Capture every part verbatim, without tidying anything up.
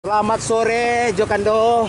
Selamat sore, Jokando.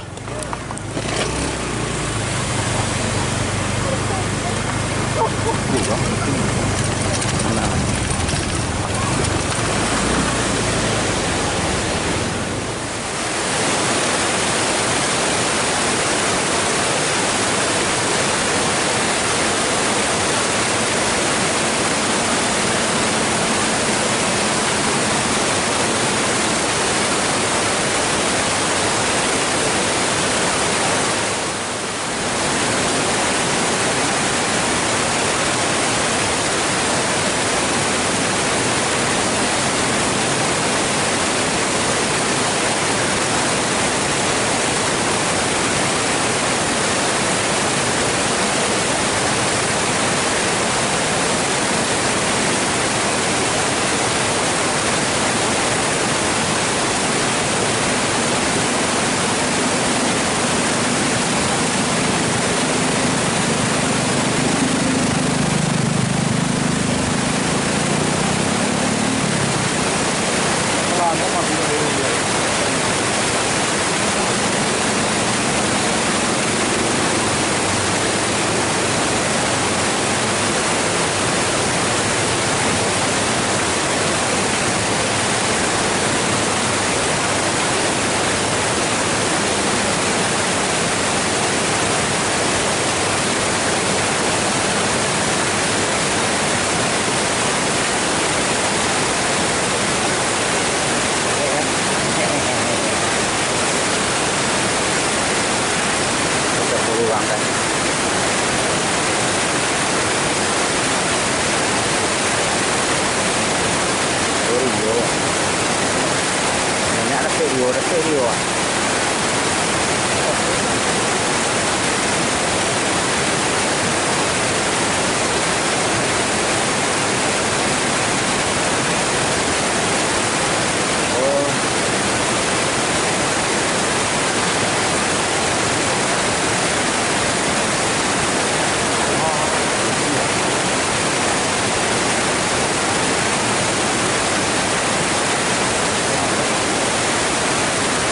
Oh, iyo. Banyak dapek dio, dapek dio.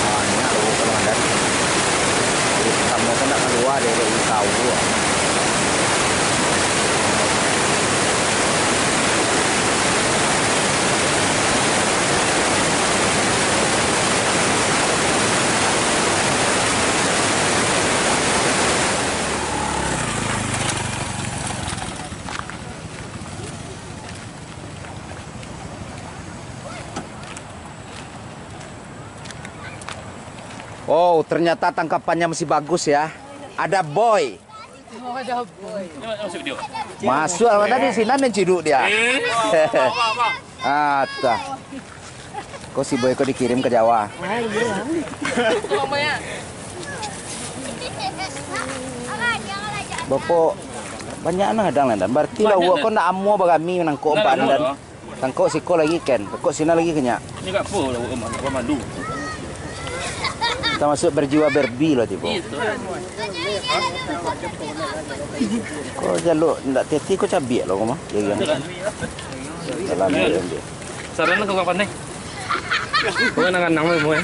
Banyak lo komandan. Jadi, pertamo tu nak kalua dari kau tu. Oh, ternyata tangkapannya masih bagus ya. Ada boy. Oh, ada boy. Masuk lah tadi, sinan nan ciduk dia. Eh. Ah, tah. Ko si boy ko dikirim ka Jawa. Bapak, banyak nah kadang lah, Dan. Berarti lah, banyak, awak ko ndak amuah barami nangkok umpan, Dan. Tangkok siko lagi kan, tangkok sinan lagi kanyak. Ini kat apa lah, Mak? Mak Mandu. Kita masuk berjiwa Barbie lah tibo. Iya, betul. Ko jaluk ndak teti ko cabiak lo ko mah. Jagiang. Betul lah. Dalam dia. Saran lah kau kapan ni? Kau nak kanang lah, Mo, eh?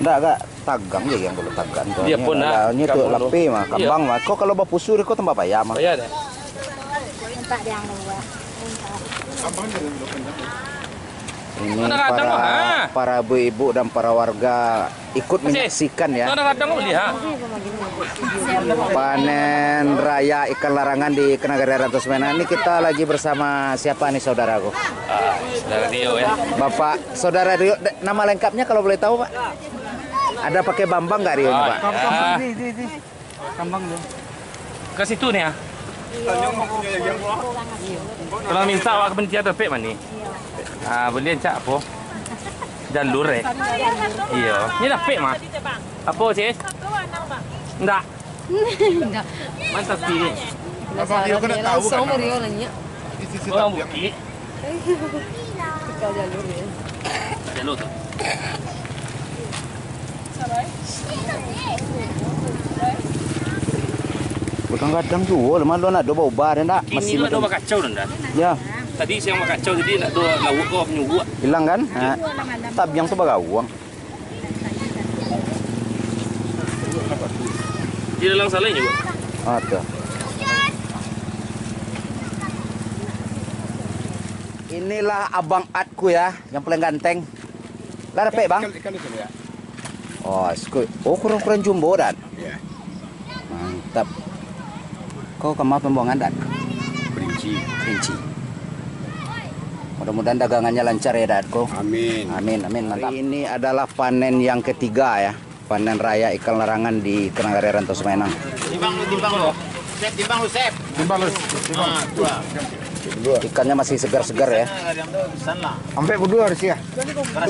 Ndak, Kak. Tagang je yang kalau tagang tu. Dia pun nak. Ni tu lapeh mah, kambang mah. Kau kalau bapusu ko tambah payah mah. Payah deh. Minta dia yang luar. Ini para, para ibu-ibu dan para warga ikut menyaksikan ya. Kadang-kadang boleh, ha? Panen raya ikan larangan di Nagari Rantau Sumedang. Ini kita lagi bersama siapa nih, saudaraku? Ah, saudara Rio, ya. Bapak, saudara Rio, de-, nama lengkapnya kalau boleh tahu, Pak? Ada pakai Bambang nggak Rio-nya, Pak? Ah, ya. Kambang tu. Ka situ ni ah. Kalau minta awak ka pantia tu, pek mani? Ah, boleh cak apo? Jalur eh. Iyo. Ni dah pek mah. Apo, Sis? Ndak. Ndak. Mantap sih. Abang Rio kan nak tahu kan? Rio nanya. Orang Bukit. Tukar jalur ya. Jalur tu. Kadang-kadang juo lah, malu nak do baubah, ado ndak? Kini tu ado bakacau dah. Ya. Tadi siang bakacau, jadi nak do lauak ko nyuguak. Hilang kan? Ha. Tabiang tu bagawang. Di dalam salai juga. Ah, tu. Inilah abang Atku ya, yang paling ganteng. Lah dapek, Bang? Ikan, ikan di sini ya. Oh, sku-, oh, kurang-kurang jumbo, Dan. Iya. Mantap. Kau kama pembuangan, Dan? Kerinci. Kerinci. Mudah-mudahan dagangannya lancar ya, Dan, ko. Amin. Amin, amin, mantap. Hari ini adalah panen yang ketiga ya. Panen raya ikan larangan di Tanah Gare Rantau Sumaenang. Timbang lu, timbang lu. Sep, timbang lu, Sep. Timbang lu, timbang. Ah, dua. Ikannya masih segar-segar ya. Ampek puluah dua harus ya.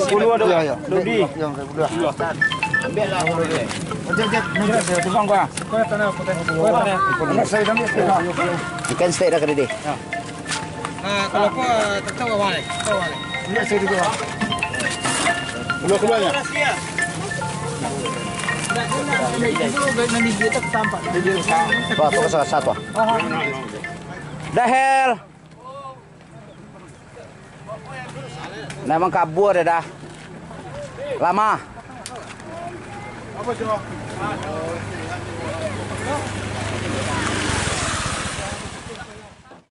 Puluah dua. Iya, iya. Dodi. Iya, ampek puluah dua. Ambil lah. Oke, oke. Ini saya ambil. Ikan stek dah ka Dede. Ah, kalau ko, tak tahu awak ni. Tak tahu awak ni. Iya, saya juga. Keluar, keluar ya. Wah, tu salah satu. Dahel. Memang kabur dia dah. Lama.